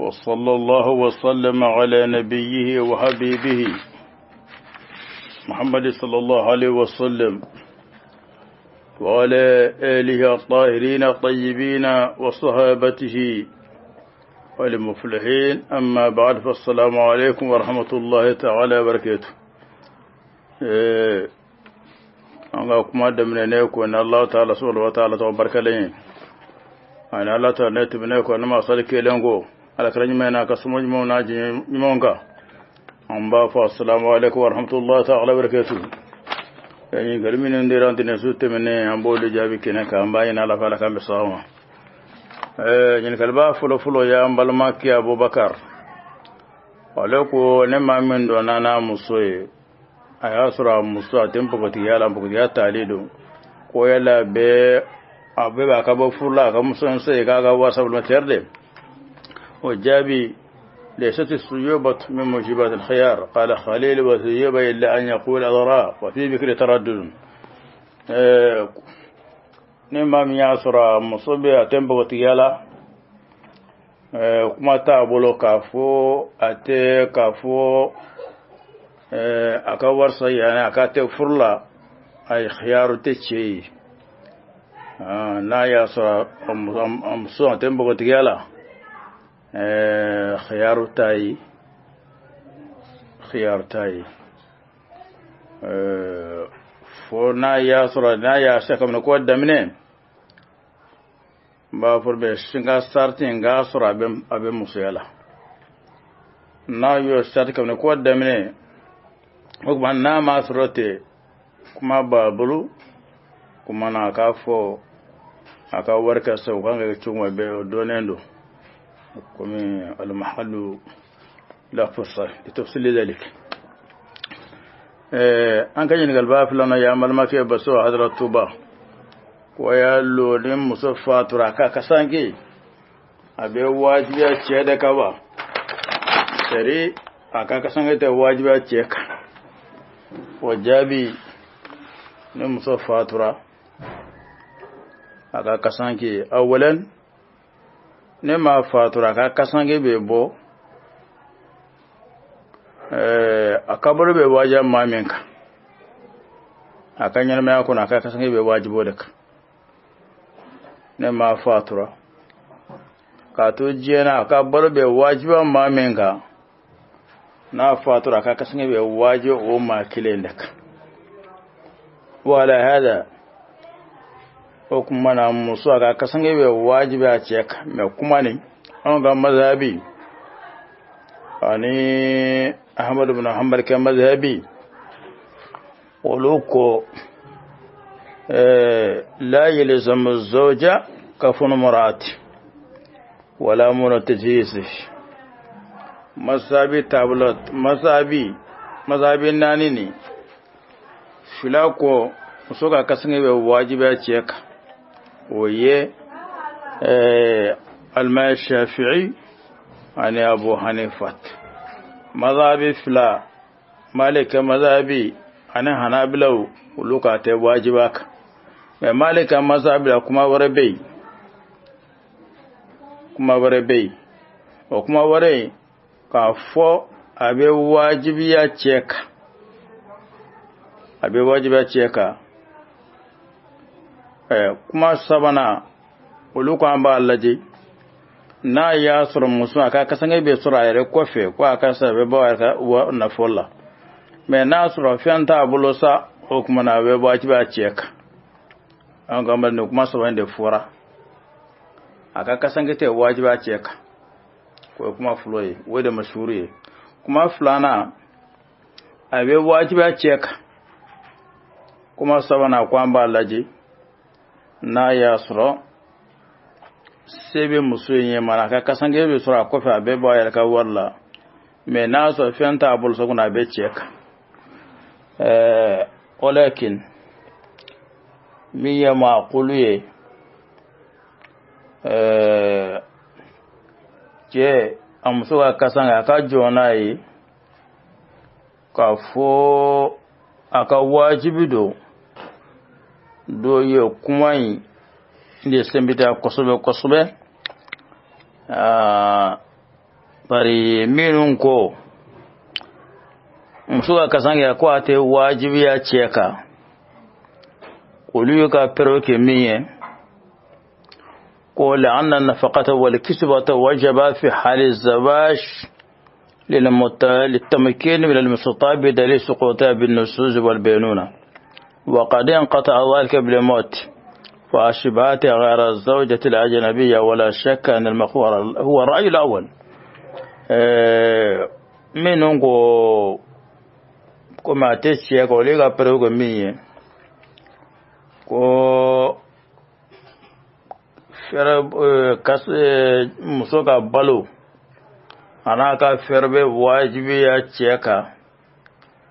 وصلى الله وسلم على نبيه وحبيبه محمد صلى الله عليه وسلم وعلى آله الطاهرين الطيبين وصحابته والمفلحين. أما بعد، فالسلام عليكم ورحمة الله تعالى وبركاته. An ka kuma daminɛ ne ko ni Allah ta'ala subhanahu wa ta'ala tɔgɔ barikalen ye, ani Allah ta'ala ne tɛmɛnen kɔ ne ma sali kelen ko ala kira ɲuman n'a ka soma ɲumanw n'a jɛ ɲumanw kan, an b'a fɔ assalamu alaikum wa rahmatullahi ta'ala wa barakatuh. Ɲininkali minnu dira an tɛnɛ su tɛmɛnen, an b'olu jaabi kɛnɛ kan. An b'a ɲini Ala fɛ, Ala k'an bɛn sawaba ma. Ɲininkaliba fɔlɔ fɔlɔ y'an balimakɛ Abubakar, ale ko ne maa min donna n'a muso ye, a y'a sɔrɔ a muso a tɛ npogotigiya la, npogotigiya tali don, ko yala bɛɛ a bɛɛ b'a ka bɔ furu la, a ka muso in se k'a ka wasa tɛri de. O jaabi: ليست الثيوبة من موجبات الخيار، قال خليل: وثيوبة إلا أن يقول أضراء وفي بكر تردد. Ni maa min y'a sɔrɔ a muso bɛ a tɛ npogotigiya la, kuma t'a bolo k'a fɔ a tɛ k'a fɔ a ka warisa yanni a ka tɛ furu la, a ye khiyaru tɛ cɛ ye. N'a y'a sɔrɔ a muso a tɛ npogotigiya la, khiyaru t'a ye, khiyaru t'a ye, fo n'a y'a sɔrɔ n'a y'a se kabini ko daminɛ, n b'a fɔ bɛ n ka sariti n k'a sɔrɔ a bɛ musoya la. N'a y'o sariti kabini ko daminɛ, o tuma n'a ma sɔrɔ ten, kuma b'a bolo, kuma na a k'a fɔ a ka wari ka sa, o kan ka kɛ cogo min bɛɛ o dɔnnen don, komi المحل لا فرصة لتفصيل ذلك. An ka ɲininkaliba filanan y'an balimakɛ Baso Hadara Tuba, ko y'a lo ni muso fatura, a ka kasanke a bɛ wajibiya cɛ de kan wa? Sari a ka kasanke tɛ wajibiya cɛ kan. O jaabi: ni muso fatura, a ka kasanke, awalan ne ma fatura, a ka kasanke bɛ bɔ, a kaburu bɛ wajibiya maa min kan a ka ɲɛnamaya kɔnɔ, a ka kasanke bɛ wajibi o de kan. Ne ma fatura k'a to diɲɛ na, a ka balo bɛ wajibiya maa min kan, n'a fatura, a ka kasanke bɛ wajibi o maa kelen de kan. Wala hada, o kuma na muso a ka kasanke bɛ wajibi a cɛ kan. Mɛ kuma nin, anw ka mazhabi ani Ahmadu bin Hanbal ka mazhabi, olu ko لا يلزم الزوجة كفن مرأة ولا من تجهيزه. Mazhabi tablet, mazhabi naani ni fila ko muso ka kasange bɛ wajibiya cɛ kan, o ye alimami Shafi'i ani Abu Hanifa. Mazhabi fila, Malika mazhabi ani Hanabilaw, olu ka tɛ wajiba kan. Mɛ Malika mazhabi la, kuma wɛrɛ bɛ yen, kuma wɛrɛ bɛ yen. O kuma wɛrɛ in k'a fɔ a bɛ wajibiya cɛ kan, a bɛ wajibiya cɛ kan. Kuma sabanan, olu ko an b'a lajɛ n'a y'a sɔrɔ muso a ka kasange bɛ sɔrɔ a yɛrɛ kɔfɛ, ko a ka sa, a bɛ bɔ a yɛrɛ ka nafolo la. Mɛ n'a sɔrɔ fɛn t'a bolo sa, o kuma na a bɛ wajibiya cɛ kan. An ka nin kuma saba in de fɔra: a ka kasange tɛ wajibiya cɛ kan, o ye kuma fɔlɔ ye, o de masuru ye. Kuma filanan, a bɛ wajibiya cɛ kan. Kuma sabanan, ko an b'a lajɛ n'a y'a sɔrɔ se bɛ muso in ye, mana a ka kasange bɛ sɔrɔ a kɔfɛ, a bɛ bɔ a yɛrɛ ka wari la. Mɛ n'a sɔrɔ fɛn t'a bolo so kɔnɔ, a bɛ cɛ kan. Walakin min ye maakulu ye, cɛ a muso ka kasange, a ka jɔ n'a ye k'a fɔ a ka wajibi don dɔ ye, kuma in de senbita kosɛbɛ kosɛbɛ. Bari minnu ko muso ka kasange ko a tɛ wajibiya cɛ kan, olu ye ka preuve kɛ min ye ko la'anna nafaqata wal kisbata wajaba fi hali zawaj للتمكين من المستطاع بدليل سقوطها بالنصوص والبينونة، وقد انقطع ذلك بالموت وأشبهات غير الزوجة الأجنبية، ولا شك أن المقول هو الرأي الأول. Minnu ko komi a tɛ cɛ kan, olu ka preuve kɛ min ye ko fɛrɛ muso ka balo a n'a ka fɛrɛ bɛ wajibiya cɛ kan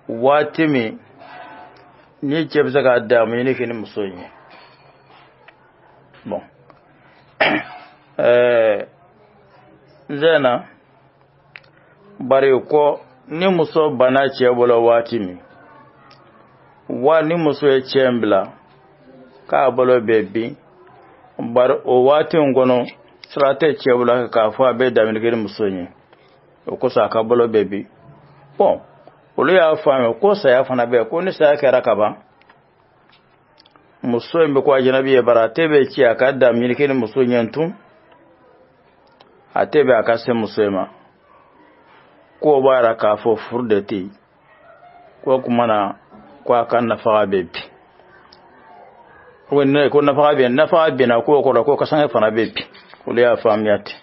waati min ni cɛ bɛ se ka damu ɲini kɛ ni muso in ye. Bon, zena bari ko ni muso banna cɛ bolo waati min, wa ni muso ye cɛ in bila k'a balo bɛ bin, bari o waati in kɔnɔ sira tɛ cɛ bolo k'a fɔ a bɛ daminɛ kɛ ni muso in ye, o kosɔn a ka balo bɛ bin. Bon, olu y'a faamu ko saya fana bɛ, ko ni saya kɛra ka ban muso in bɛ ko ajanabi ye, bari a tɛ bɛ cɛ a ka daminɛ kɛ ni muso in ye tun, a tɛ bɛ a ka se muso in ma. Ko b'a yira k'a fɔ furu de tɛ yen, ko kuma na ko a ka nafaga bɛ bin, ko nafaga bɛ, nafaga binna k'o kɔrɔ ko kasange fana bɛ bin. Olu y'a faamuya ten.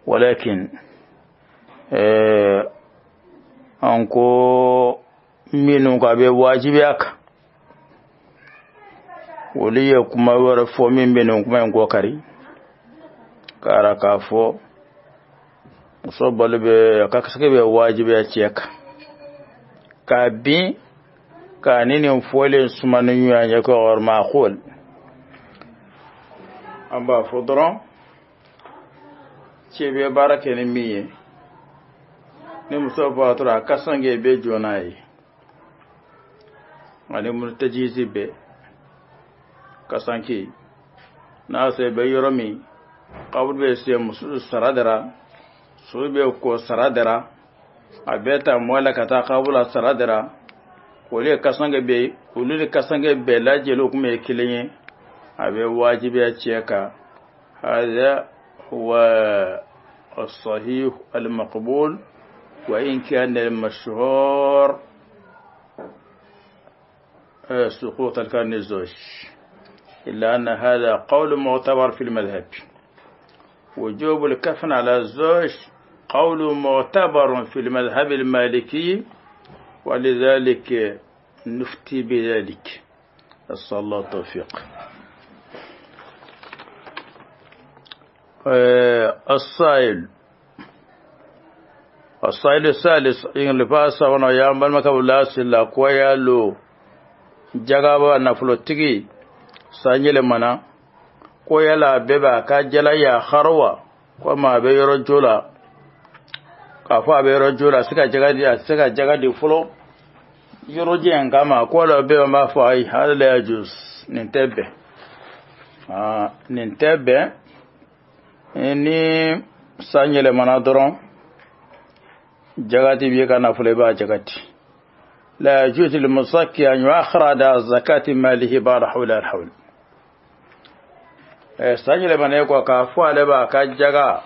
Walakin an ko minnu ko a bɛ wajibiya kan, olu ye kuma wɛrɛ fɔ min bɛ nin kuma in kɔ kari k'a k'a fɔ muso balo bɛ a ka kasange bɛ wajibiya cɛ kan k'a bin k'a ni nin fɔlen suma ni ɲɔgɔn ye ko maakul. An b'a fɔ dɔrɔn cɛ bɛ baara kɛ ni min ye, ni muso fatura a kasange bɛ jɔ n'a ye, ani murtajizi bɛ kasanke n'a sɔrɔ bɛ yɔrɔ min kaburu bɛ se muso sara dara, so bɛ ko sara dara, a bɛ ta mɔ la ka taa kaburu la sara dara, olu ye kasange bɛ, olu ni kasange bɛɛ lajɛlen kuma ye kelen ye, a bɛ wajibiya cɛ kan. Hada huwa as-sahih al-maqbul wa in kana al-mashhur سقوط الكان الزوج، إلا أن هذا قول معتبر في المذهب. وجوب الكفن على الزوج قول معتبر في المذهب المالكي، ولذلك نفتي بذلك. نسأل الله التوفيق. السائل الثالث إن لفاسا ونيام المكب لا كويالو jagaba nafolotigi sanjele mana ko yala bɛɛ b'a ka jala ya harwa komi a bɛ yɔrɔ jo la, k'a fɔ a bɛ yɔrɔ jo la, a se ka jaga di, a se ka jaga di fɔlɔ yɔrɔ jɛn kama, ko la bɛɛ b'a fɔ ayi hali la yajuz, nin tɛ bɛn, nin tɛ bɛn. Ni san yɛlɛmana dɔrɔn jagati b'i ka nafolo, i b'a jagati. لا يجوز للمزكي أن يؤخر أداء زكاة ماله بعد حول الحول. San yɛlɛmana ko k'a fɔ ale b'a ka jaga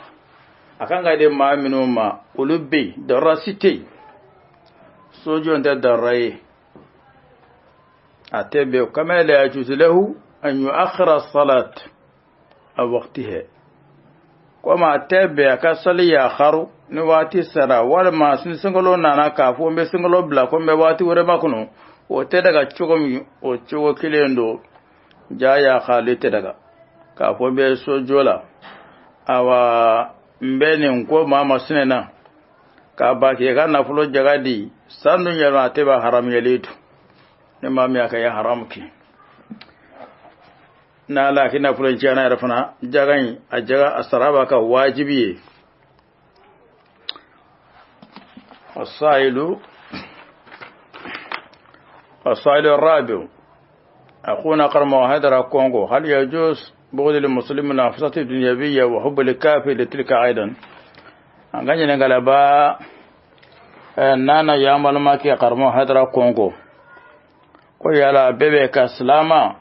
a kan ka di maa minnu ma, olu bɛ yen dɔrɔ si tɛ yen, sojɔ tɛ dɔrɔ ye, a tɛ bɛn. Kama la yajuzu lahu an yu'akhkhira salat a waqtiha, komi a tɛ bɛn a ka sali yakharu ni waati sera, walima ni sunkalo nana k'a fɔ n bɛ sunkalo bila ko n bɛ waati wɛrɛ makɔnɔ, o tɛ daga cogo min, o cogo kelen don ja yakhali tɛ daga k'a fɔ n bɛ sojɔ la, awa n bɛ nin ko maa ma sinɛ na k'a ba k'i ka nafolo jaga di san dun yɛlɛma, a tɛ b'a haramuyalen don ni maa min y'a kɛ ye haramu kɛ n'ala k'i nafolo in tiɲɛna yɛrɛ fana jaga in a jaga a sara b'a ka wajibi ye. السائل الرابع أخونا قرم هدر كونغو، هل يجوز بغض المسلم من أنفسه الدنيوية وحب الكافر لتلك أيضا؟ An ka ɲininkali ba nana y'an balimakɛ karamɔgɔ Hayidara Kɔnko ko yala bɛɛ bɛ ka silama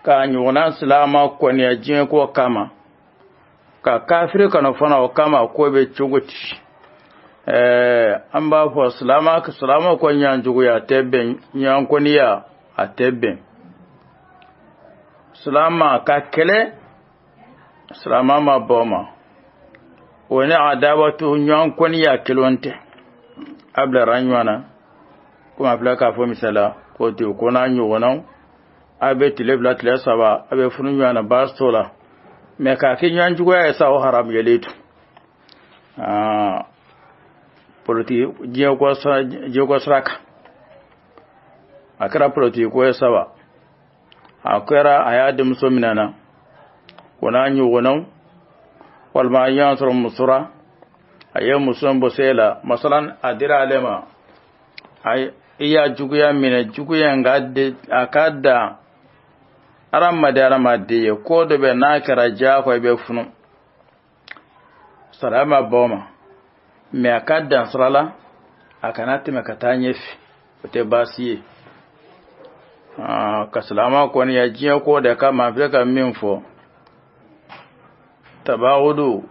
ka ɲɔgɔnna silama kɔniya diɲɛ ko kama ka kafiri kanu fana o kama ko bɛ cogo di? An b'a fɔ silama silama ko ɲan juguya tɛ bɛn, ɲan kɔniya a tɛ bɛn. Silama ka kɛlɛ silama ma bɔ ma o ni adawatu ɲɔgɔn kɔniya kelen tɛ, a bilara ɲɔgɔn na. Komi a filɛ k'a fɔ misala ko ten ko n'a ɲɔgɔnnaw a bɛ tile 2 tile 3 a bɛ furu ɲɔgɔn na baasi t'o la, mɛ k'a kɛ ɲɔgɔn juguya ye sa o haramuyalen don. Politiki diɲɛ ko sira kan, a kɛra politiki ko ye saba, a kɛra a y'a denmuso minɛ na o n'a ɲɔgɔnnaw, walima a y'a sɔrɔ musora a ye muso in bɔsɛ la, masalan a dira ale ma, i y'a juguya minɛ, juguya in a ka dan hadamaden hadamaden ye ko dɔ bɛ n'a kɛra diyagoya i bɛ funu, sariya ma bɔ o ma, mɛ a ka dan sira la, a kana tɛmɛ ka taa ɲɛfɛ, o tɛ baasi ye. Ka silama kɔni ya diɲɛ ko de kama, an filɛ ka min fɔ tabawudu,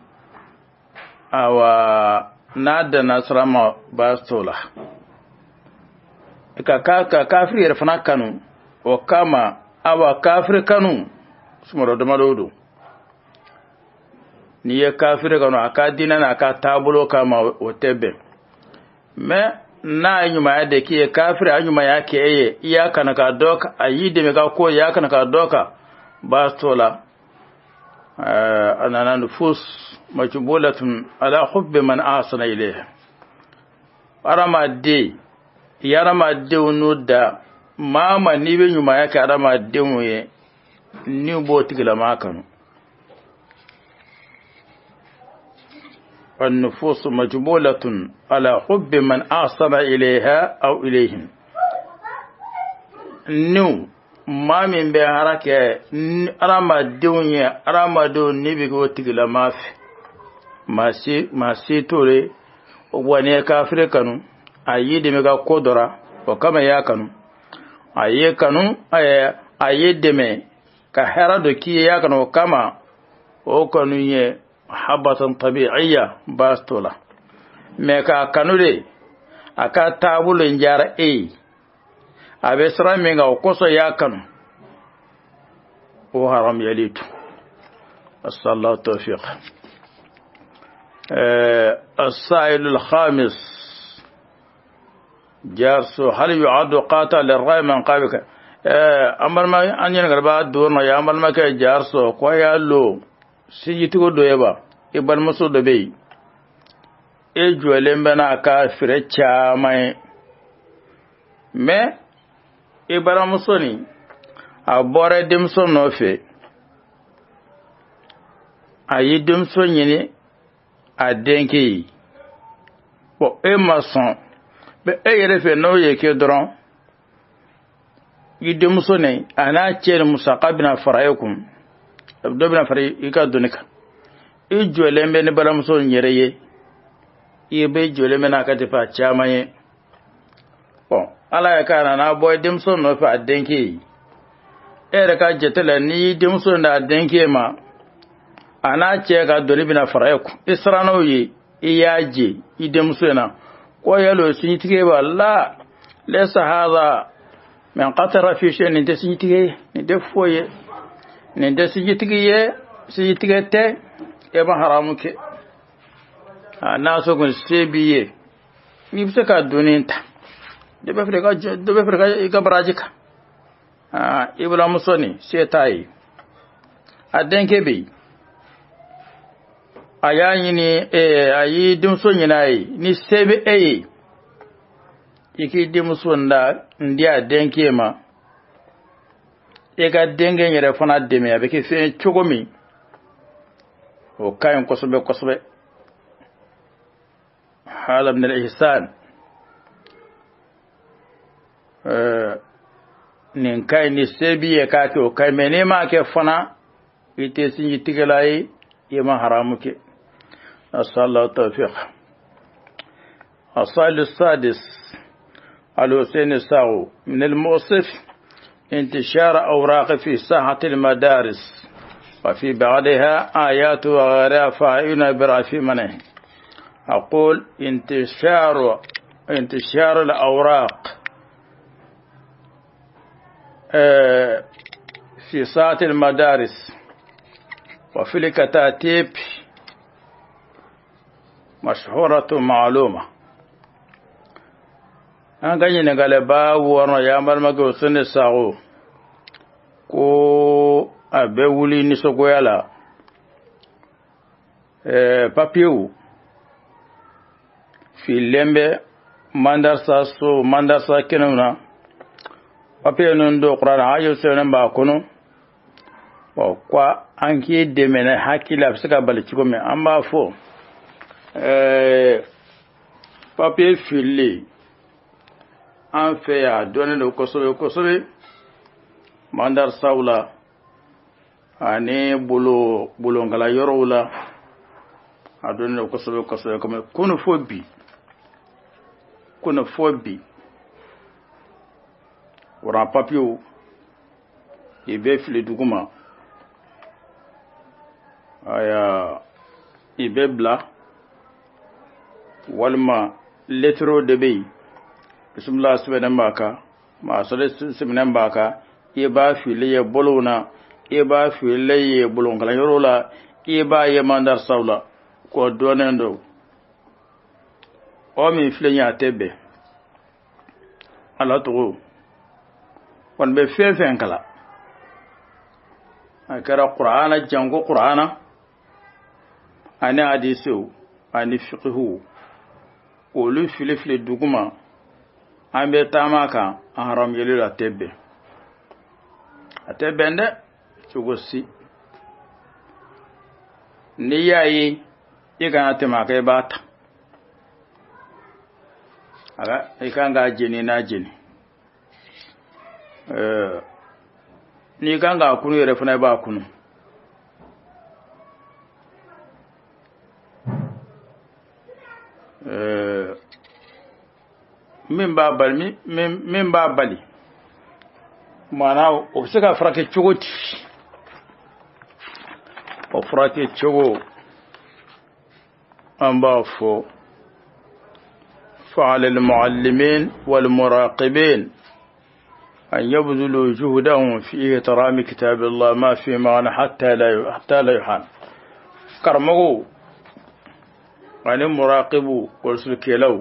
awa n'a danna sira ma baasi t'o la. Ka kafiri yɛrɛ fana kanu o kama, awa kafiri kanu sumaworo damadɔ don, n'i ye kafiri kanu a ka diinɛ n'a ka taabolo kama o tɛ bɛn, mɛ n'a ye ɲumanya de k'i ye, kafiri a ɲumanya kɛ e ye, i y'a kanu ka dɔ kan, a y'i dɛmɛ ka ko i y'a kanu ka dɔ kan, baasi t'o la. أننا نفوس مجبولة على حب من أحسن إليه. Hadamaden i hadamadenw n'u da maa ma, n'i bɛ ɲumanya kɛ hadamadenw ye, ni b'o tigilamaa kanu. النفوس مجبولة على حب من أحسن إليها أو إليهم. نو maa min bɛ hara kɛ hadamadenw ye, hadamadenw ni bɛ k'o tigilama fɛ, maa si t'o de wa. N'i ye kafiri kanu, a y'i dɛmɛ ka ko dɔ la, o kama i y'a kanu, a ye kanu, a ye dɛmɛ ka hɛrɛ dɔ k'i ye, i y'a kanu o kama, o kanu ye habatan tabi'iyya, baasi t'o la. Mɛ k'a kanu de a ka taabolo in diyara e ye, a bɛ sira min kan o kosɔn i y'a kanu, o haramuyalen don. Asallahu tawfiq. السائل الخامس جارسو هل يعد قاطع للرأي من قابك an balima an ɲininkali b'a duuru ya an balimakɛ Jariso ko y'a lo sinjitigiw dɔ ye ba i balimamuso dɔ bɛ yen, e jɔlen bɛ n'a ka feere caman ye, mɛ i balimamuso nin a bɔra denmuso nɔfɛ, a ye denmuso ɲini a denkɛ ye, bɔn e ma sɔn, mɛ e yɛrɛ fɛ n'o ye kɛ dɔrɔn i denmuso nin a n'a cɛ ni musaka bɛna fara e kun, dɔ bɛna fara i ka doni kan, i jɔlen bɛ ni balimamuso in yɛrɛ ye, i bɛ jɔlen bɛ n'a ka defa caman ye, bɔn ala ye k'a nana bɔ i denmuso nɔfɛ a denkɛ ye, e yɛrɛ ka jate la n'i y'i denmuso n'a denkɛ ma, a n'a cɛ ka doni bɛna fara e kun, i siranna o ye, i y'a je i denmuso in na ko yalo sinjitigi b'a la laysa hadha min qatara fi shay, nin tɛ sinjitigi ye, nin tɛ foyi ye, nin tɛ sinjitigi ye, sinjitigɛ tɛ, e ma haramu kɛ. N'a sɔrɔ kun se b'i ye, n'i bɛ se ka doni ta, dɔ bɛ fara i ka dɔ bɛ fara i ka baraji kan. I balimamuso nin se t'a ye, a denkɛ bɛ yen, a y'a ɲini, a y'i denmuso ɲini a ye, ni se bɛ e ye i k'i denmuso da n di a denkɛ ma, i ka denkɛ yɛrɛ fana dɛmɛ, a bɛ kɛ fɛn ye cogo min o ka ɲi kosɛbɛ kosɛbɛ. هذا من الإحسان. Nin ka ɲi ni se b'i ye k'a kɛ, o ka ɲi, mɛ n'i m'a kɛ fana i tɛ sinjitigɛla ye, i ma haramu kɛ. نسأل الله التوفيق. السؤال السادس الحسين الساغو: من المؤسف انتشار أوراق في ساحة المدارس وفي بعضها آيات وغيرها فاعلون برأي منه. أقول انتشار الأوراق في ساحة المدارس وفي الكتاتيب مشهورة معلومة. An ka ɲininkali ba wɔɔrɔ y'an balimakɛ Useni Sago ko a bɛ wuli nisɔngoya la papiyew fililen bɛ mandarasa so mandarasa kɛnɛw na, papiye ninnu dɔw kuranɛ ayo sɛbɛnnen b'a kɔnɔ. Bon, ko an k'i dɛmɛ n'a hakili a bɛ se ka bali cogo min, an b'a fɔ papiye fililen an fɛ yan dɔnnen don kosɛbɛ kosɛbɛ mandarisaw la ani bolonkala yɔrɔw la, a dɔnnen don kosɛbɛ kosɛbɛ. Komi kunun fo bi kuran papiyew i bɛ fili duguma, aya i bɛ bila, walima lɛtiriw de bɛ yen, bisimila sɛbɛnnen b'a kan, maa sɔrɔ sɛbɛnnen b'a kan, i b'a fili ye bolow na, i b'a fili ye bolonkalanyɔrɔw la, i b'a ye mandarisaw la, k'o dɔnnen don. O min filɛ nin ye a tɛ bɛn ala tɔgɔ kɔni bɛ fɛn fɛn kalan, a kɛra kurana janko kurana ani hadisiw ani fikihu, olu fili fili duguma an bɛ taama kan a haramuyali la, a tɛ bɛn, a tɛ bɛn dɛ cogo si. N'i y'a ye i kana tɛmɛ a kan, i b'a ta, i kan k'a jeni n'a jeni, n'i kan k'a kunu yɛrɛ fana i b'a kunu. Min b'a bali, min b'a bali maana o bɛ se ka furakɛ cogo di? O furakɛ cogo an b'a fɔ فعلى المعلمين والمراقبين أن يبذلوا جهدهم في احترام كتاب الله ما في معنى حتى لا يحان. karamɔgɔw ani muraqibu kɔlɔsilikɛlaw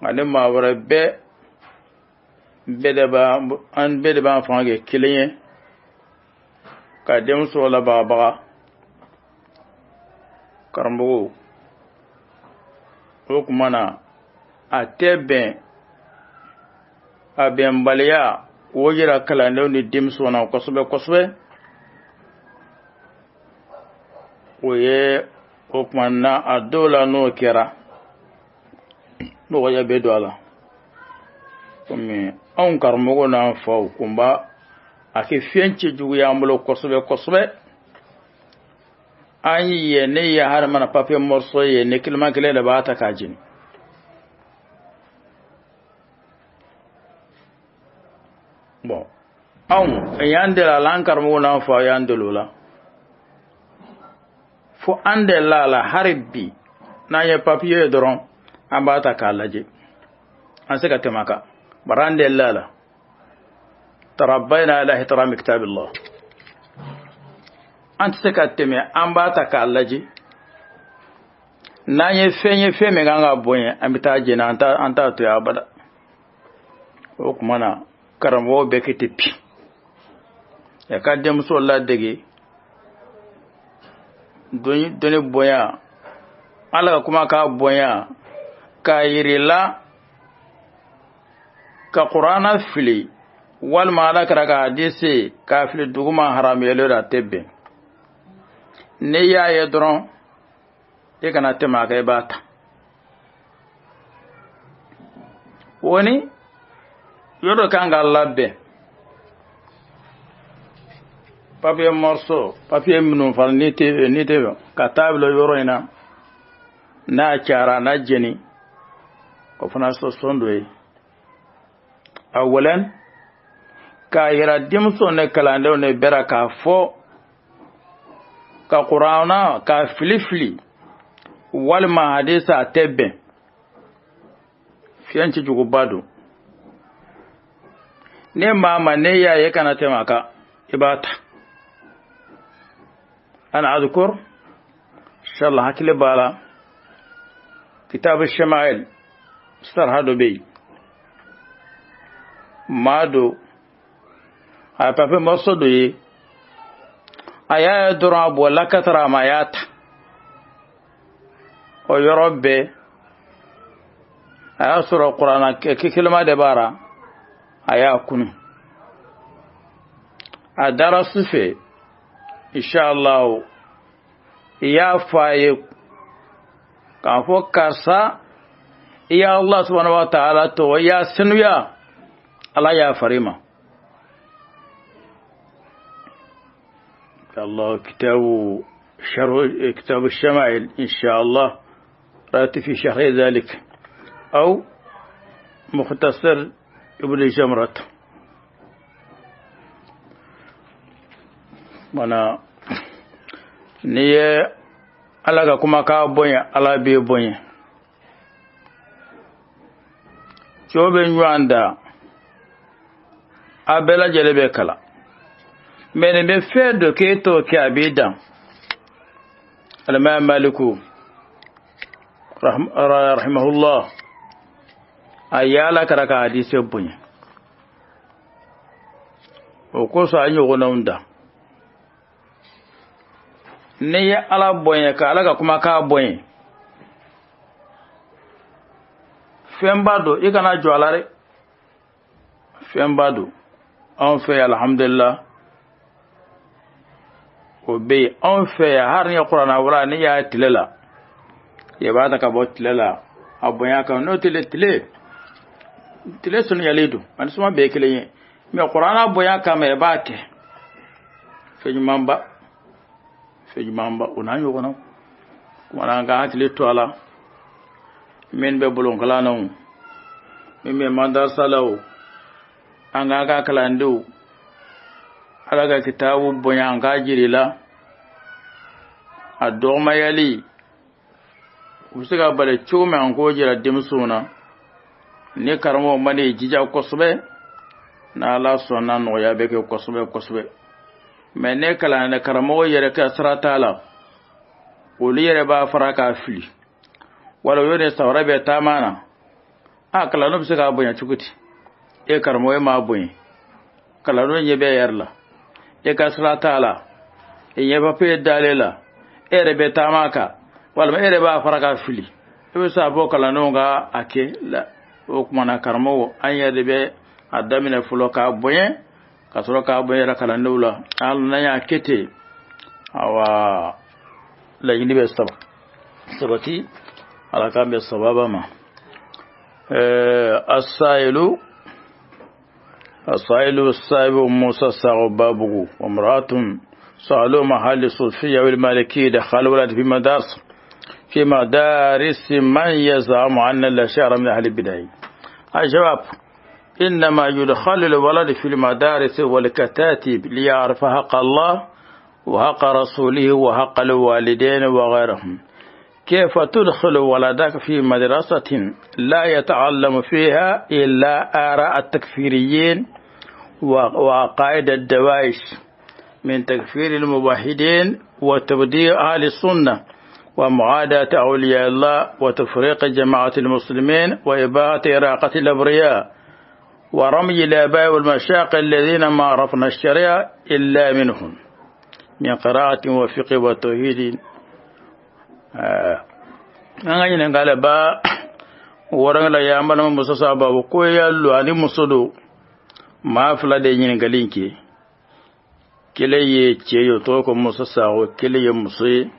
ani maa wɛrɛ bɛɛ an bɛɛ de b'an fanga kɛ kelen ye ka denmuso labagabaga. Karamɔgɔw o tuma na a tɛ bɛn, a bɛnbaliya k'o yira kalandenw ni denmisɛnw na kosɛbɛ kosɛbɛ. O ye o tuma na a dɔw la n'o kɛra nɔgɔya bɛ don a la, komi anw karamɔgɔw n'an faw kun b'a a kɛ fɛn cɛjugu y'an bolo kosɛbɛ kosɛbɛ. An ye ne ye har mana papiye morceau ye ne kilima kelen de b'a ta k'a jeni. Bon, anw y'an deli a la, an karamɔgɔw n'an faw y'an deli o la, fo an delila a la hali bi n'an ye papiye ye dɔrɔn an b'a ta k'a lajɛ, an se ka tɛmɛ a kan, bari an delila a la. Tarabayna ala ihtirami kitabillah, an tɛ se ka tɛmɛ, an b'a ta k'a lajɛ, n'an ye fɛn ye fɛn min kan ka bonya an bɛ taa jeni, an t'a to yen abada. O tuma na karamɔgɔw bɛɛ kɛ ten bi, ɛ ka denmuso ladege dɔnni bonya, ala ka kuma k'a bonya, k'a yirila ka kurana fili walima ala kɛra ka hadisi k'a fili duguma haramuyalen don, a tɛ bɛn. N'i y'a ye dɔrɔn i kana tɛmɛ a kan, i b'a ta. O ni yɔrɔ kan ka labɛn, papier morceau papier minnu fana ni tɛ ka taa bila yɔrɔ in na n'a cayara n'a jeni o fana sɔn dɔ ye a walen k'a yira denmuso ni kalandenw ne bɛra k'a fɔ ka kuranna k'a fili fili walima hadisa a tɛ bɛn fiɲɛ cijuguba don ne maa ma ne y'a ye kana tɛmɛ a kan i b'a ta ana adhkur inshallah hakili b'a la kitabu shama'il sarha dɔ bɛ yen maa don a ye papiye morceau dɔ ye a y'a ye dɔrɔn a bɔla ka taara a ma a y'a ta o yɔrɔ bɛɛ a y'a sɔrɔ kuranna kelema de b'a la a y'a kunu a dara su fɛ inshallah i y'a fɔ a ye k'a fɔ karisa i ya Allah subhanahu wa ta'ala tɔgɔ i y'a senuya ala y'a fari ma الله كتاب شرح كتاب الشمائل إن شاء الله رأيت في شرح ذلك أو مختصر ابن جمرة وانا نية ala kuma ka bonya ala b'i bonya cɛw bɛ ɲɔgɔn da a bɛɛ lajɛlen bɛ kalan mɛ nin bɛ fɛn dɔ k'e t'o kɛ a b'i dan alimami maliku rahimahullah a yaala kɛra ka hadise bonya o kosɔn a ɲɔgɔnnaw da n'i ye ala bonya ka ala ka kumakan bonya fɛnba don i kana jɔ a la dɛ fɛnba don anw fɛ yan alhamdulillah o bɛ yen anw fɛ yan hali ni ye kuranna wala n'i y'a tile la i b'a ta ka bɔ tile la a bonya kan n'o tile tile sanuyalen don ani suma bɛɛ ye kelen ye mɛ kuranna bonya kama i b'a kɛ fɛn ɲumanba o n'a ɲɔgɔnnaw kumana an ka hakili to a la min bɛ bulonkalan na o min bɛ madarasa la o an k'an ka kalandenw ala ka kitabu bonya an k'a jiri la a dɔgɔmayali u bɛ se ka bali cogo min an k'o jira denmisɛnw na ni karamɔgɔ ma n'i jija kosɛbɛ n'ala sɔnna nɔgɔya bɛ kɛ kosɛbɛ kosɛbɛ mɛ ne kalan karamɔgɔ yɛrɛ ka sira t'a la olu yɛrɛ b'a fara k'a fili wala o yɛrɛ sawara bɛ taama na a kalandenw bɛ se k'a bonya cogo di e karamɔgɔ m'a bonya kalandenw ɲɛ bɛ yɛrɛ la e ka sira t'a la e ɲɛ papiye dalen la e yɛrɛ bɛ taama kan walima e yɛrɛ b'a fara k'a fili e bɛ se a bɔ kalandenw ka a kɛ la o tuma na karamɔgɔ an yɛrɛ de bɛ a daminɛ fɔlɔ k'a bonya ka sɔrɔ k'a bonya yɛrɛ kalandenw la hali n'an y'a kɛ ten awa laɲini bɛ sabati ala k'an bɛn sababa ma السائل الصاحب موسى ساغ بابه وامرأة سألوا محل الصوفية والمالكية دخلوا ولد في مدارس من يزعم أن الأشاعرة من أهل البدع. الجواب إنما يدخل الولد في المدارس والكتاتب ليعرف حق الله وحق رسوله وحق الوالدين وغيرهم. كيف تدخل ولدك في مدرسة لا يتعلم فيها إلا آراء التكفيريين وعقائد الدواعش من تكفير الموحدين وتبديع أهل السنة ومعاداة أولياء الله وتفريق جماعة المسلمين وإباحة إراقة الأبرياء ورمي الآباء والمشاق الذين ما عرفنا الشريعة إلا منهم من قراءة وفقه وتوحيد. An ka ɲininkali ba wɔrɔn la y'an balima muso sababu ko ya lu ani muso don maa fila de ye ɲininkali in kɛ kelen ye cɛ ye o tɔgɔ ko Musa Sakɔ kelen ye muso ye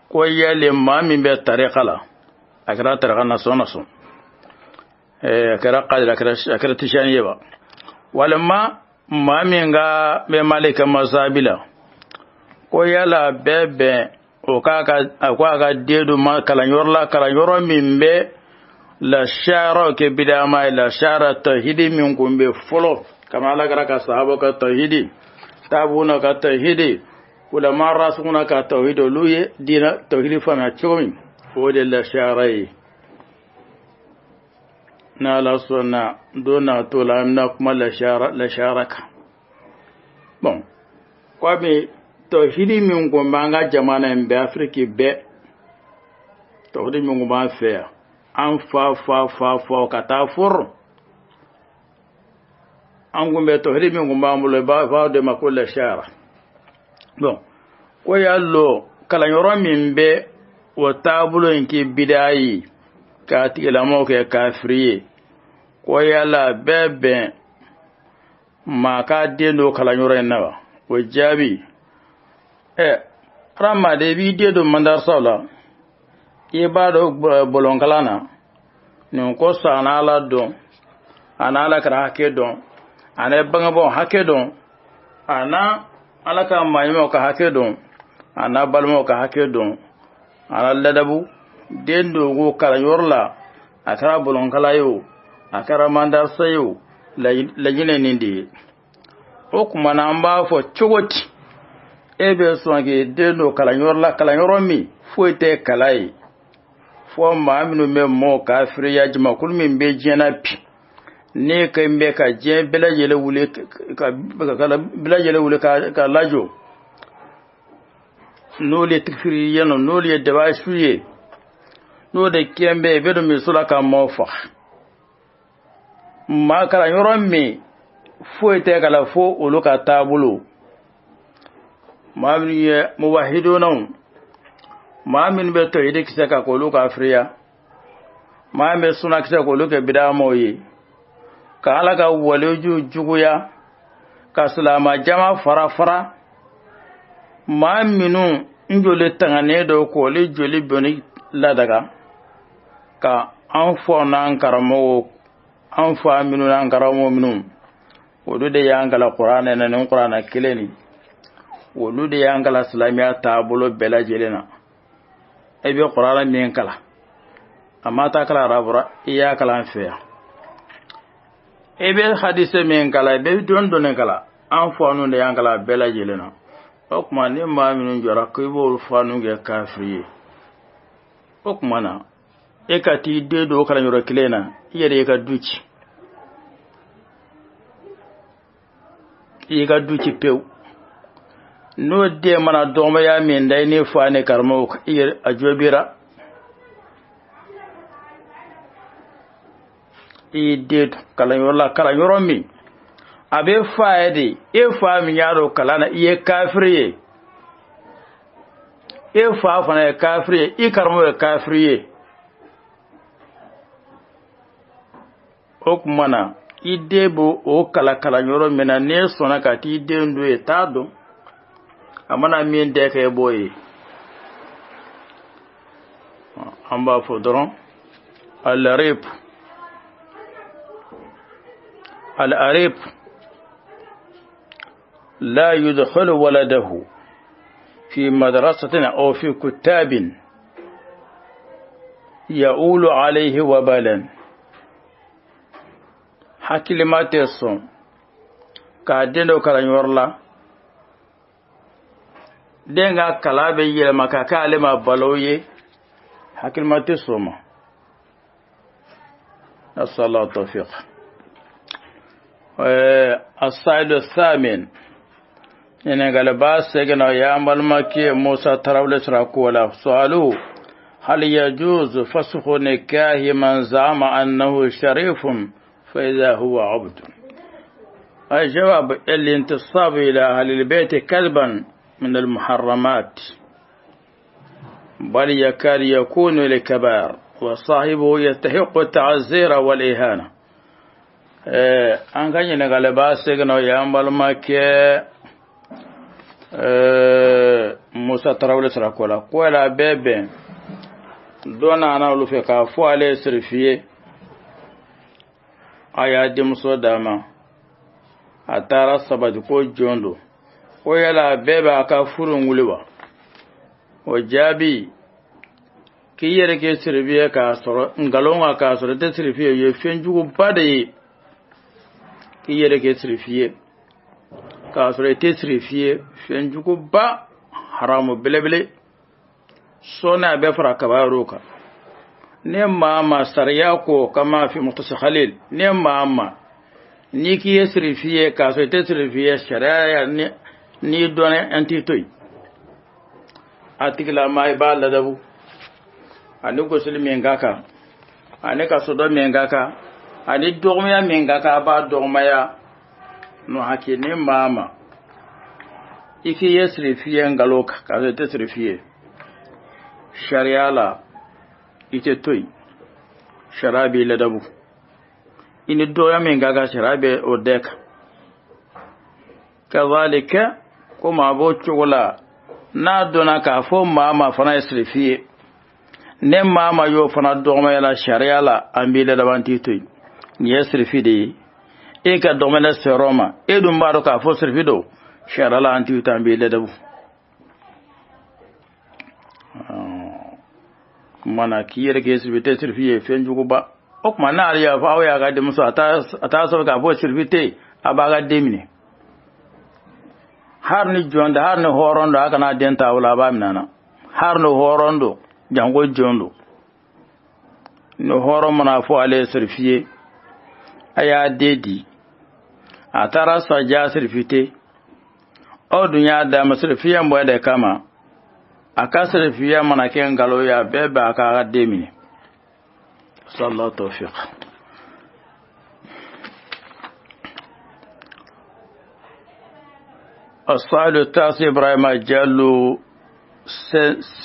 ko yali maa min bɛ tarika la a kɛra tarika nasɔn nasɔn a kɛra kadiri a kɛra tijani ye ba walima Maa min ka bɛ Maliki masabi la, ko yala bɛɛ bɛn o k'a ka a ko a ka den don ma kalanyɔrɔ la, kalanyɔrɔ min bɛ lashara kɛ bidama ye, lashara tawhidi min kun bɛ fɔlɔ kama Ala kɛra ka sahaba ka tawhidi, taabuna ka tawhidi, ulama rasukuna ka tawhidi, olu ye diina tawhidi faamuya cogo min, o de lashara ye. N'Ala sɔnna, don n'a to la, an bɛna kuma lashara kan. Bon, komi tawhidi min kun b'an ka jamana in bɛɛ, Afiriki bɛɛ, tawhidi min kun b'an fɛ yan, an fa fa fa fa ka taa fɔrɔ, an kun bɛ tawhidi min kun b'an bolo, i b'a fɔ de ma ko lashara. Bon, ko y'a lɔ kalanyɔrɔ min bɛ o taabolo in kɛ bidaa ye k'a tigilamɔgɔ kɛ kafiri ye, ko yala bɛɛ bɛn maa k'a den don kalanyɔrɔ in na wa? O jaabi, hadamaden, i b'i den don mandarasaw la, i b'a dɔn bɔlɔnkalan na nin kosɔn, a n'Ala dɔn, a n'Ala kɛra hakɛ dɔn, a n'a bangebaaw hakɛ dɔn, a n'a Ala ka maaɲumanw ka hakɛ dɔn, a n'a balimaw ka hakɛ dɔn, a n'a ladabu. Den don ko kalanyɔrɔ la, a kɛra bɔlɔnkala ye o, a kɛra mandarasa ye o, laɲinɛ nin de ye. O tuma na, an b'a fɔ cogo di e bɛ sɔn k'i den don kalanyɔrɔ la, kalanyɔrɔ min foyi tɛ kala ye fɔ maa minnu bɛ mɔɔ kafiriya, jamakulu min bɛ diɲɛ na bi, ne kɛ bɛ ka diɲɛ bɛɛ lajɛlen wuli ka bɛɛ lajɛlen wuli ka lajɔ, n'olu ye tigifiri ye nɔ, n'olu ye dabasu ye, n'o de kɛn bɛ i bɛ don misiw la ka mɔɔ faga. Maa kalanyɔrɔ min foyi tɛ kala fo olu ka taabolo, maa minnu ye muwahidunaw, maa minnu bɛ tawhidi kisɛ kan k'olu kafiriya, maa min bɛ suna kisɛ k'olu kɛ bidamaw ye, ka Ala ka waliju juguya, ka silama jama fara fara, maa minnu n joli tanganen don k'olu joli bɔnni ladaga, ka an fɔ n'an karamɔgɔw, an fa minnu n'an karamɔgɔ minnu, olu de y'an kalan kuranɛ na, ni kuranɛ kelen nin, olu de y'an kalan silamɛya taabolo bɛɛ lajɛlen na. E bɛ kuranɛ min kalan, a ma taa kalan arabura, i y'a kalan an fɛ yan. E bɛ hadise min kalan, i bɛ dɔɔni dɔɔni kalan, an fa ninnu de y'an kalan bɛɛ lajɛlen na. O tuma, ni maa minnu jɔra ko i b'olu fa ninnu kɛ kafiri ye, o tuma na e ka t'i den don o kalanyɔrɔ kelen na, i yɛrɛ y'i ka du ci, i y'i ka du ci pewu. N'o den mana dɔgɔmaya min da i ni fa ni karamɔgɔ, i yɛrɛ a jɔbira i y'i den don kalanyɔrɔ la, kalanyɔrɔ min a bɛ fa ye de, e fa min y'a dɔn kalan na, i ye kafiri ye, e fa fana ye kafiri ye, i karamɔgɔ ye kafiri ye. O tuma na, i den b'o o kala kalanyɔrɔ min na, n'e sɔnna ka t'i den don yen, t'a dɔn a mana min dɛ kɛ, e b'o ye. An b'a fɔ dɔrɔn, al-arib al-arib la yudkhilu waladahu fi madrasatin aw fi kutabin ya'ulu alayhi wabalan. Hakilima tɛ sɔn k'a den dɔ kalanyɔrɔ la, den ka kalan bɛ yɛlɛma ka kɛ ale ma balo ye, hakilima tɛ sɔn ma. نسأل الله التوفيق. السائل الثامن, ɲininkaliba seginna, ya balimakɛ Musa Tarawele Sirako la. سؤاله: هل يجوز فسخ نكاح من زعم أنه شريف فإذا هو عبد؟ الجواب: الانتصاب إلى أهل البيت كذبا من المحرمات، بل يكاد يكون لكبار، وصاحبه يستحق التعزير والإهانة. An ka ɲininkaliba seginna, y'an balimakɛ Musa Tarawele Sirako la, ko yala bɛɛ bɛn dɔ nana olu fɛ k'a fɔ ale ye sirifi ye, a y'a denmuso d'a ma, A taara sabati ko jɔn don, ko yala a bɛɛ b'a ka furu wuli wa? O jaabi, k'i yɛrɛ kɛ sirifi ye k'a sɔrɔ nkalon kan, k'a sɔrɔ i tɛ sirifi ye, o ye fɛn juguba de ye. K'i yɛrɛ kɛ sirifi ye k'a sɔrɔ i tɛ sirifi ye, fɛn juguba, haramu belebele. Sɔɔni a bɛ fara kaba yɔrɔ kan. Ne maa ma sariya ko kama fi Mukhtasar Khalil, ne maa ma n'i k'i ye sirifi ye k'a sɔrɔ i tɛ sirifi ye, sariya n'i dɔnna an t'i to yen. A tigilamaa i b'a ladabu, ani gosili min ka kan, ani ka sɔdɔ min ka kan, ani dɔgɔmaya min ka kan, a b'a dɔgɔmaya. No hakɛ ne maa ma i k'i ye sirifi ye nkalon kan k'a sɔrɔ i tɛ sirifi ye, sariya la i tɛ to yen, sariya b'i ladabu. I ni dɔgɔya min ka kan, sariya bɛ o dɛ kan. Kazalika, komi a b'o cogo la, n'a dɔnna k'a fɔ maa ma fana ye sirifi ye, ne maa ma y'o fana dɔgɔmaya la sariya la, an b'i ladabu, an t'i to yen. Nin ye sirifi de ye, e ka dɔgɔmaya sɔrɔ ma, e dun b'a dɔn k'a fɔ sirifi don, sariya la an t'i to, an b'i ladabu. Kumana k'i yɛrɛ kɛ sirifi tɛ sirifi ye, fɛn juguba. O tuma n'ale y'a fɔ aw y'a ka denmuso, a t'a sɔrɔ k'a fɔ sirifi tɛ yen, a b'a ka den minɛ. Har ni jɔn tɛ, har ni hɔrɔn don, a kana den ta o la, a b'a minɛ na. Har ni hɔrɔn don, janko jɔn don. Ni hɔrɔn mana fɔ ale ye sirifi ye, a y'a den di, a taara sɔrɔ ja sirifi tɛ, aw dun y'a d'a ma sirifiya bɔ de kama, a ka sirifiya mana kɛ nkalon ye, a bɛɛ b'a ka den minɛ. Sallallahu tawfiq. السؤال التاسع إبراهيم جالو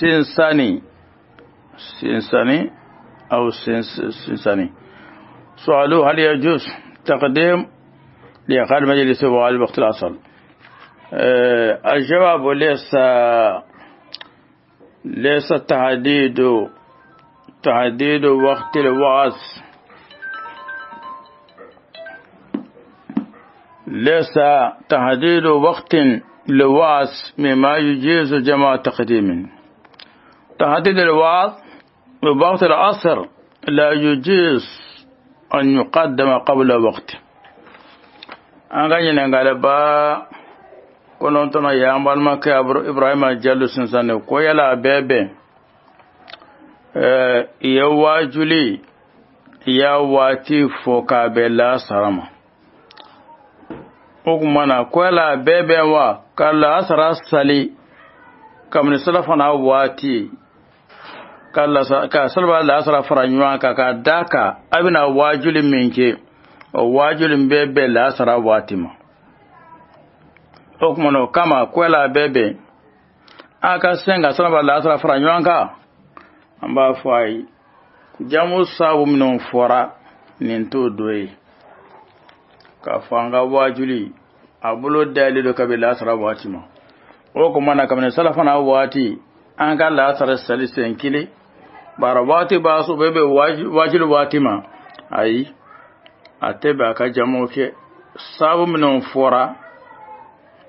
سنساني سنساني أو سنساني. سؤاله هل يجوز تقديم لإقامة مجلس وعلى وقت الأصل؟ الجواب ليس تحديد وقت الوعظ، ليس تحديد وقت للوعظ مما يجيز جمع تقديم. تحديد الوعظ بوقت العصر لا يجيز أن يقدم قبل وقت. An ka ɲininkali ba kɔnɔntɔnna ye an balimakɛ Ibrahima Jalo Sinsane ko yala a bɛɛ bɛn i ye waajuli i y'a waati fɔ k'a bɛn lasara ma, o tuma na ko yala a bɛɛ bɛn wa ka lasara sali kabini salafana waati ka salaba lasara fara ɲɔgɔn kan k'a d'a kan a bɛna waajuli min kɛ, o waajuli bɛɛ bɛn lasara waati ma. O tuma na o kama ko yala a bɛɛ bɛn a ka sen ka salaba lasara fara ɲɔgɔn kan, an b'a fɔ a ye jamu sabu minnu fɔra nin t'o dɔ ye. K'a fɔ an ka waajuli a bolo dayɛlɛ don kabini lasara waati ma, o tuma na kabini salafana waati an ka lasara sali sen kelen bara waati b'a sɔrɔ bɛɛ bɛ waajuli waati ma, ayi a tɛ bɛn a ka jamu kɛ. Sabu minnu fɔra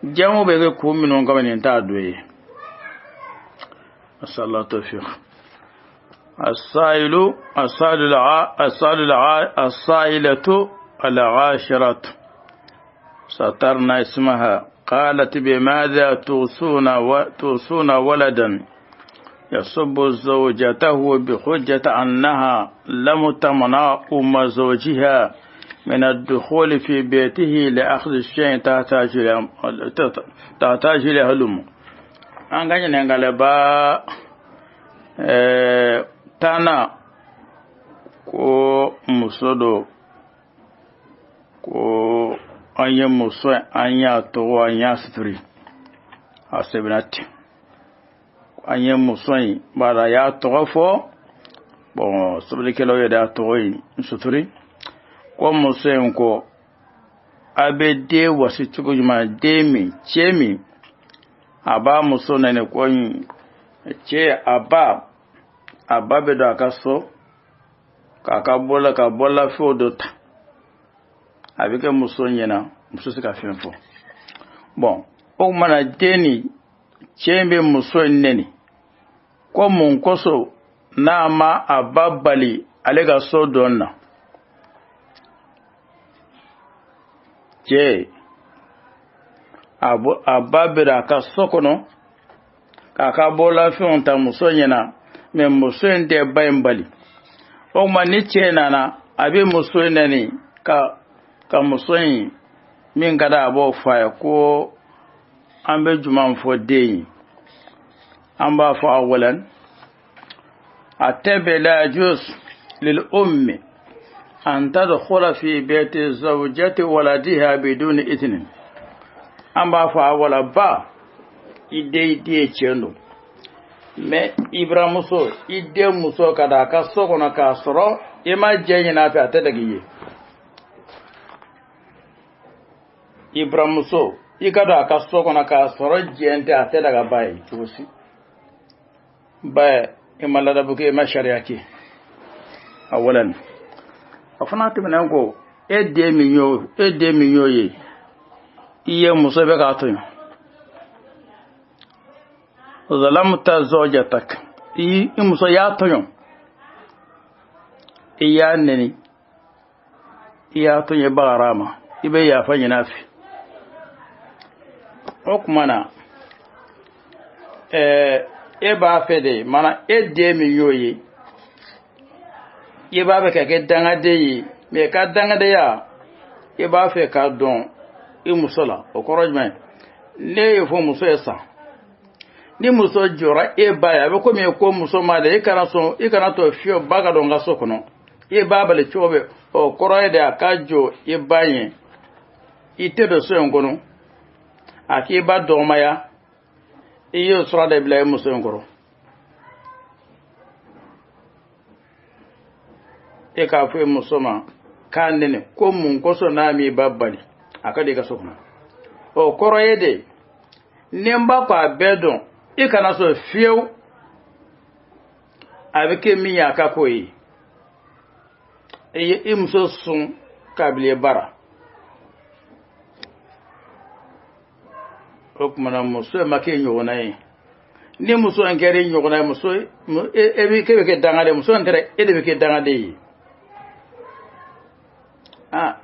jamu bɛ kɛ kun minnu kama nin t'a dɔ ye. Asallahu tawfiq. السائل السائل السائل السائلة العاشرة سترنا اسمها قالت بماذا توصون ولدا يصب زوجته بحجة أنها لم تمنع أم زوجها من الدخول في بيته لأخذ الشيء تحتاج إليه الأم. An ka ɲininkali ba tanna ko muso do, ko an ye muso an y'a tɔgɔ an y'a suturi, a sɛbɛnna ten, an ye muso in bari a y'a tɔgɔ fɔ, bɔn sɛbɛnnikɛlaw yɛrɛ y'a tɔgɔ in suturi, ko muso in ko a bɛ den wasi cogo jumɛn, den min cɛ min a b'a muso nɛni ko cɛ a ba bɛ don a ka so k'a ka bɔla ka bɔlafɛnw dɔ ta, a bɛ kɛ muso ɲɛna Muso se ka fɛn fɔ. Bon, o tuma na den ni cɛ in bɛ muso in neni ko mun kosɔn n'a ma a ba bali ale ka so don na. Cɛ a ba bɛ a ka so kɔnɔ k'a ka bɔlafɛnw ta muso ɲɛna, mɛ muso in tɛ ba in bali. O tuma ni cɛ nana, a bɛ muso in neni ka muso in min ka di a b'o fɔ a ye ko an bɛ jumɛn fɔ den ye. An b'a fɔ awalan a tɛ bɛn la yajuz lil ummi an tadkhula fi bayti zawjati waladiha biduni idhnin. An b'a fɔ awala ba i den i den ye tiɲɛ don, mɛ i buramuso i den muso ka da a ka so kɔnɔ k'a sɔrɔ i ma jɛ ɲini a fɛ, a tɛ dagi i ye. I buramuso i ka don a ka so kɔnɔ k'a sɔrɔ jɛn tɛ, a tɛ daga ba ye cogo si. Ba i ma ladabu kɛ, i ma sariya kɛ. Awalan a fana tɛmɛnen kɔ, e den min y'o e den min y'o ye, i ye muso bɛ k'a tɔɲɔ, zalamta zawjatak, i muso y'a tɔɲɔ, i y'a neni, i y'a tɔɲɔ bagara ma, i bɛ yafa ɲini a fɛ. O tuma na e b'a fɛ de mana e den min y'o ye, i b'a fɛ ka kɛ dangaden ye, mɛ ka dangadenya i b'a fɛ k'a dɔn i muso la. O kɔrɔ jumɛn? Ne ye fɔ muso ye san, ni muso jɔra e ba ye, a bɛ komi ko muso ma dɛ, i kana sɔn, i kana to fiyewu ba ka don n ka so kɔnɔ. I b'a bali cogo bɛɛ. O kɔrɔ ye de a ka jɔ i ba ɲɛ, i tɛ don so in kɔnɔ, a k'i ba dɔgɔmaya, i y'o sura de bila i muso in kɔrɔ. E k'a fɔ i muso ma k'a nɛnɛ ko mun kosɔn n'a m'i ba bali a ka don i ka so kɔnɔ. O kɔrɔ ye de ni n ba ko a bɛɛ dɔn, i kana sɔn fiyewu a bɛ kɛ min ye a ka k'o ye. I ye i muso sun k'a bila i bara. O tuma na muso ma kɛ ɲɔgɔnna ye. Ni muso in kɛra i ɲɔgɔnna ye, muso e bɛ k'e bɛ kɛ dangaden, muso in tɛ, e de bɛ kɛ dangaden ye. Ah,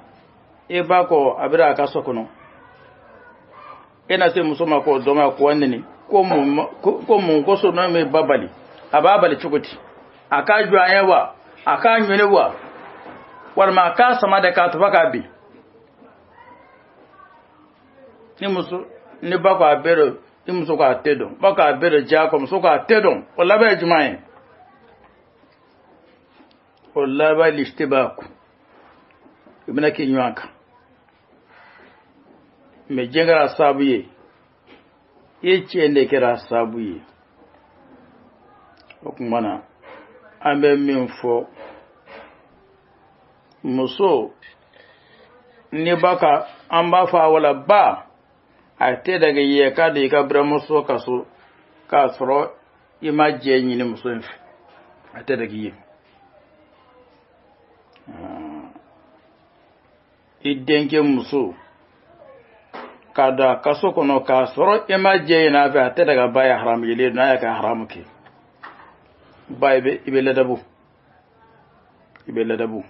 e ba kɔ a bɛ a ka so kɔnɔ, e na se muso ma k'o dɔn ma k'o neni ko mun kosɔn n'o bɛ ba bali, a b'a bali cogo di? A k'a jɔ an ye wa, a k'a ɲini wa, walima a k'a sama de k'a tufa k'a bin? Ni muso ni ba ko a bɛɛ dɔn, i muso ko a tɛ dɔn, ba ko a bɛɛ dɔn, diya ko muso ko a tɛ dɔn, o laban ye jumɛn ye? O laban listibaku, i bɛna k'i ɲɔgɔn kan. Mɛ diɲɛ kɛra sababu ye, i cɛ de kɛra sababu ye. O tuma na an bɛ min fɔ muso ni ba ka, an b'a fɔ a wala ba a tɛ dage ye k'a di i ka buramuso ka so k'a sɔrɔ i ma jɛ ɲini muso in fɛ, a tɛ dage ye. I denkɛ muso k'a don a ka so kɔnɔ k'a sɔrɔ i ma jɛ ɲini a fɛ, a tɛ daga ba ye, haramu yelen n'a y'a kɛ haramu kɛ ba, i bɛ ladabu, i bɛ ladabu.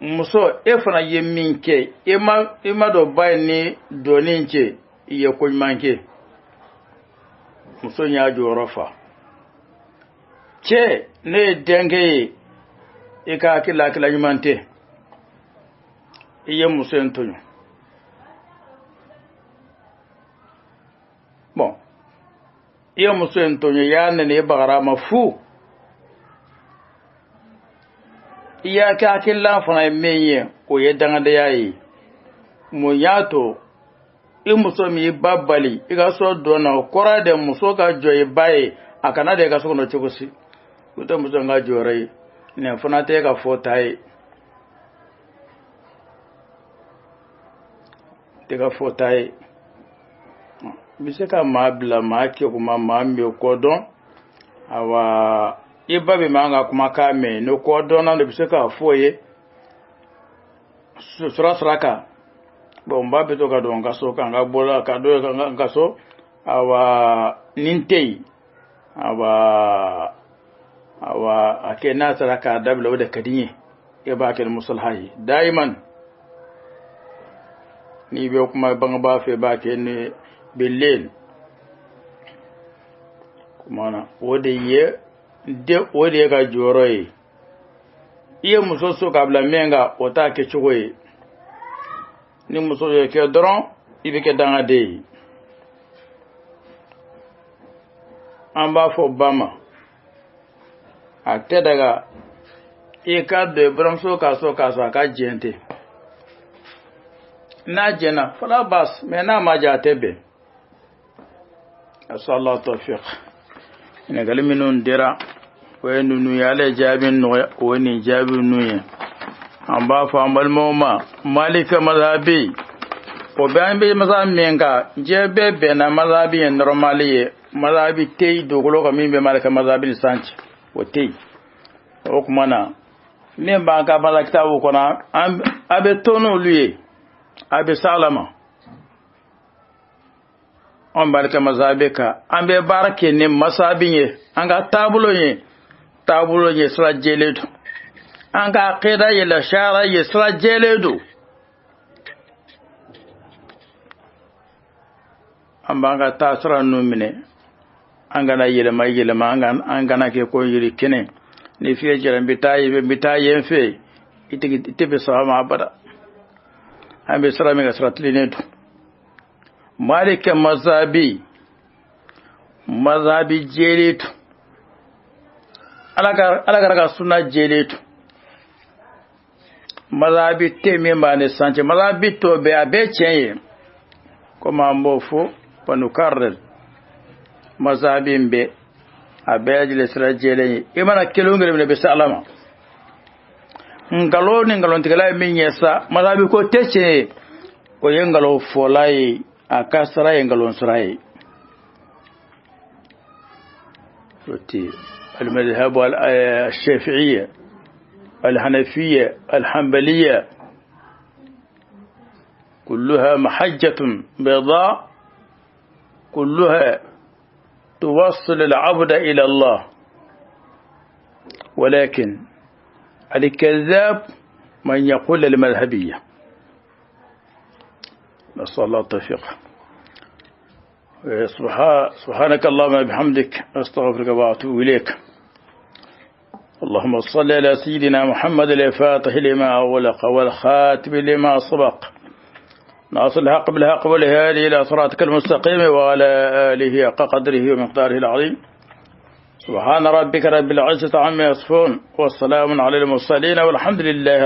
Muso e fana ye min kɛ, i ma don ba ye ni donni cɛ, i ye ko ɲuman kɛ. Muso y'a jɔyɔrɔ fa. Cɛ ne ye denkɛ ye, i ka hakili hakilila ɲuman tɛ, i ye muso in tɔɲɔ. Bon, i ye muso in tɔɲɔ, i y'a nɛni, i bagara a ma fu. I y'a kɛ hakilila fana ye min ye, o ye dangadenya ye. Mun y'a to i muso min i ba bali i ka so dɔn na? O kɔrɔ de muso ka jɔ i ba ye, a kana de i ka so kɔnɔ cogo si. O tɛ muso in ka jɔyɔrɔ ye, nin fana tɛ ka fɔ ta ye, tɛ ka fɔ ta ye. I bɛ se ka maa bila maa kɛ kuma maa min bɛ kɔ dɔn, awa i ba bɛ maa ka kumakan mɛn, ni kɔ dɔnna de bɛ se k'a fɔ ye. sutura sira kan. Bon, n ba bɛ to ka don n ka so, ka n ka bɔla ka don n ka so, awa ni n tɛ yen, awa a kɛ n'a sera k'a dabila, o de ka di n ye. E b'a kɛ ni musalaha ye dayiman. N'i bɛ kuma bangebaa fɛ, i b'a kɛ ni belen kumana. O de ye de, o de ye ka jɔyɔrɔ ye. I ye muso so k'a bila min kan, o t'a kɛcogo ye. Ni muso ye kɛ dɔrɔn, i bɛ kɛ dangaden ye. An b'a fɔ ba ma, a tɛ daga i ka don i buramuso ka so k'a sɔrɔ a ka jɛn tɛ. N'a jɛnna, fala bas, mɛ n'a ma jɛ, a tɛ bɛn. Asallahu tawfiq. Ɲininkali minnu dira, o ye ninnu ye. Ala ye jaabi nɔgɔya, o ye nin jaabi ninnu ye. An b'a fɔ an balimaw ma, Malika mazhabi, o bɛ an bɛ mazhabi min kan, diɲɛ bɛɛ bɛnna mazhabi ye normal ye. Mazhabi tɛ yen dugukolo kan min bɛ Malika mazhabi ni san cɛ, o tɛ yen. O tuma na, min b'an ka mazhabi kitabu kɔnɔ, a bɛ to n'olu ye, a bɛ s'a ma. Anw Malika mazhabi kan, an bɛ baara kɛ ni mazhabi ye. An ka taabolo ye, taabolo ye sira jɛlen don. An ka akida ye, lasara ye, sira jɛlen don. An b'an ka taasira ninnu minɛ, an kana yɛlɛma yɛlɛma, an kana kɛ ko yiri kɛnɛ ni fiɲɛ jɛra, n bɛ taa yen, n bɛ taa yen fɛ, i tɛ bɛ sɔrɔ ma abada. An bɛ sira min kan, sira tilennen don. Malika mazhabi, mazhabi jɛlen don. Ala ka sunna jɛlen don. Mazhabi tɛ min b'a ni san cɛ, mazhabi tɔ bɛɛ, a bɛɛ tiɲɛ ye. Komi an b'o fɔ, wanukarrir, mazhabi in bɛɛ, a bɛɛ lajɛlen sira jɛlen ye. I mana kelen o kelen minɛ, i bɛ se Ala ma. Nkalon ni nkalontigɛla ye min ye sa, mazhabi ko tɛ tiɲɛ ye, o ye nkalon fɔla ye, a ka sira ye nkalon sira ye. O tɛ المذهب الشافعية، الحنفية، الحنبلية، كلها محجة بيضاء، كلها توصل العبد إلى الله. ولكن الكذاب من يقول المذهبية. نسأل الله التوفيق. سبحانك اللهم بحمدك، أستغفرك وأتوب إليك. اللهم صل على سيدنا محمد الفاتح لما أغلق والخاتم لما سبق، ناصر الحق بالحق والهادي إلى صراطك المستقيم، وعلى آله حق قدره ومقداره العظيم. سبحان ربك رب العزة عما يصفون، والسلام على المرسلين، والحمد لله رب